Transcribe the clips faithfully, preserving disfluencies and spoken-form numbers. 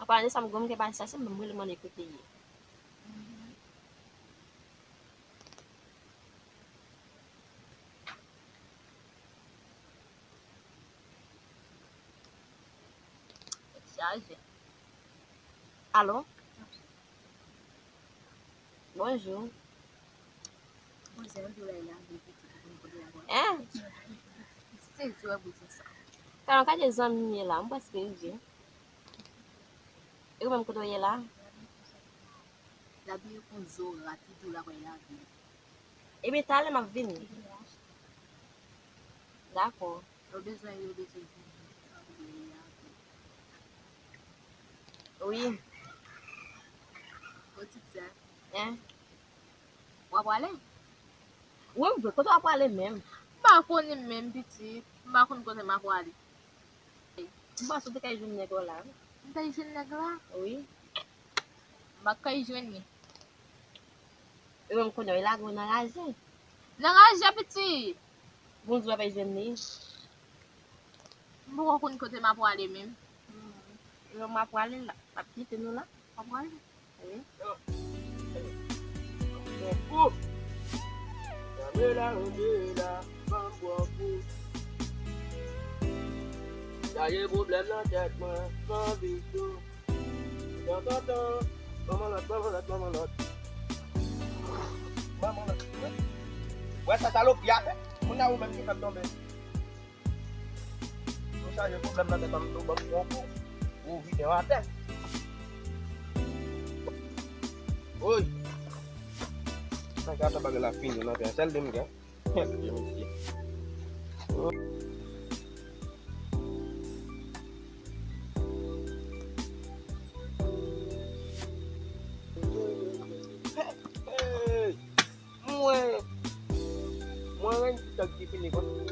Vanessa, m gwo m gen Vanessa, se m rele mande kote ye. Chaje. Alo? Bonjou. Hein? Kòman w ka di zanmi m ye la? M prèske rive. E ou menm, kote w ye la? L abiye kon Zora, toujou la kay lavi. Ebyen, talè m ap vini. Dakò. Yo bezwen, yo bezwen vini. Wi. Bon, ti sè. Hein? W ap prale? Wi, m vle. Kote w ap prale menm? M pa konnen menm, pitit. M pa konn kote m ap prale. M panse w te kay jwenn nèg la, wi. M te jwenn nèg la? Wi. M pa kay jwenn li. E menm kounye a, li lage w nan raje. Nan raje, pitit! Bonjou, w ap jwenn li. M poko konn kote m ap prale menm. Hmm. E menm w ap prale la, m ap kite nou la. W ap prale? Wi. Ou! Kanpe la, kanpe la, pa m pran kou. Chaje pwoblèm nan tèt mwen, m anvi tou. Tan, tan, tan. Ban m yon lòt, ban m yon lòt, ban m yon lòt. Ban m yon lòt. Wè sa salopri a fè? Kounye a ou menm ki fè m tonbe. Ou chaje pwoblèm nan tèt mwen, m tou ban m pran kou. Ou vide w atè. Oy. Sa gate bagay la fini nan tè. Sèl de m gen. Mesye, mesye. Hey, hey. Mwen, mwen renmen ti tòg ki fini konsa.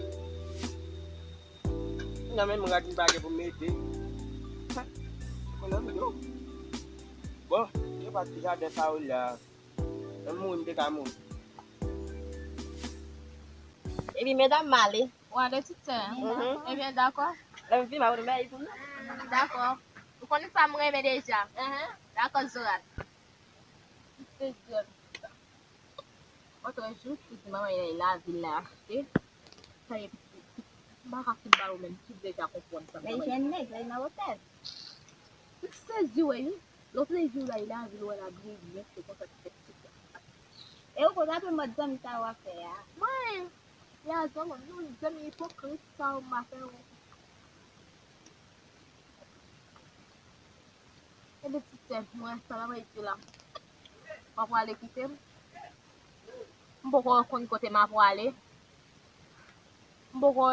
Nan menm rad m pa gen pou m mete. Mwen nan vide. Bon, yo pa ti jaden sa yo la. Menm mouri m te ka mouri. Epi medam m ale. W ale ti sè. Mhm. Ebyen, dakò. Lè m vin, m ap remèye pou nou. Dakò. Ou konn sa m renmen deja. Mhm. Dakò, Zorat. Se jèn. Otrè jou, pitit manman y lavil la achte. Sa ye pitit. M pa ka fin ba ou menm, pitit deja konprann sa. Men jèn nèg la, nan otèl. M sezi, wè, wi. Lòt jou la, y lavil, wè, la byen, byen, se konsa ki fè pitit la. E ou konn apre mòd zanmi sa yo ap fè a? Mwen, ya zanmi, nou zanmi ipokrit sa yo m ap fè yo. Ebyen, ti sè, mwen, sa m ap di la. W ap prale kite m. M poko konn kote m ap prale. M poko,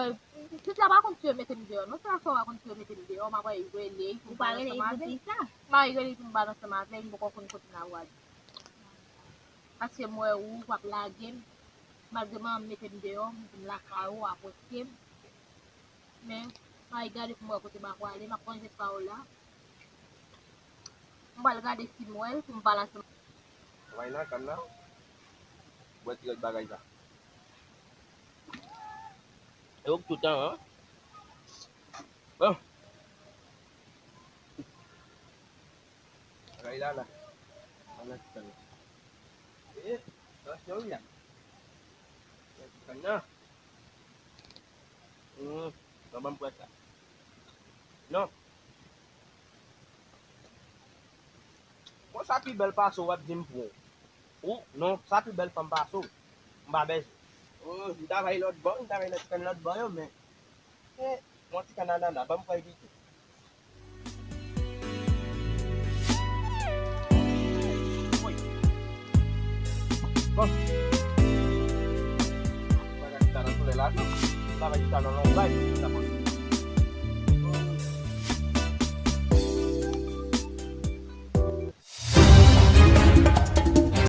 pitit la pa konn si yo mete m deyò. Non, se pa fò pa konn si yo mete m deyò, m ap rele pou m pale ansanm avè l. Ou pa rele pou di sa? M ap rele pou m pale ansanm avè l, m poko konn kote m ap prale. Paske m wè ou p ap lage m. Malgre manman m mete m deyò, m vin lakay ou, w apresye m. Men, m al gade pou m wè kote m ap prale, m ap pran jes pa w la. M pral gade si m wè l pou m pale ansanm. Ou al nan kann nan, bwè ti lòt bagay sa. E ou k toutan, an? Bon. Bagay la, la. An nan ti kann nan. E, tansyon wi a. Nan ti kann nan. Hmm, non, ban m pran sa. Non. Bon, sa pi bèl pase w, w ap di m pran. Ou, non, sa pi bèl fanm pase w. M pa bezwen. Oh, m ta bay lòt bò, m ta bay lòt fè lòt bò yo, men, eh, yon ti kann anana, ban m pran pito. Woy. Bon. Bagay ki ta nan solèy la, non. Bagay ki ta nan lonbray, ki ta pran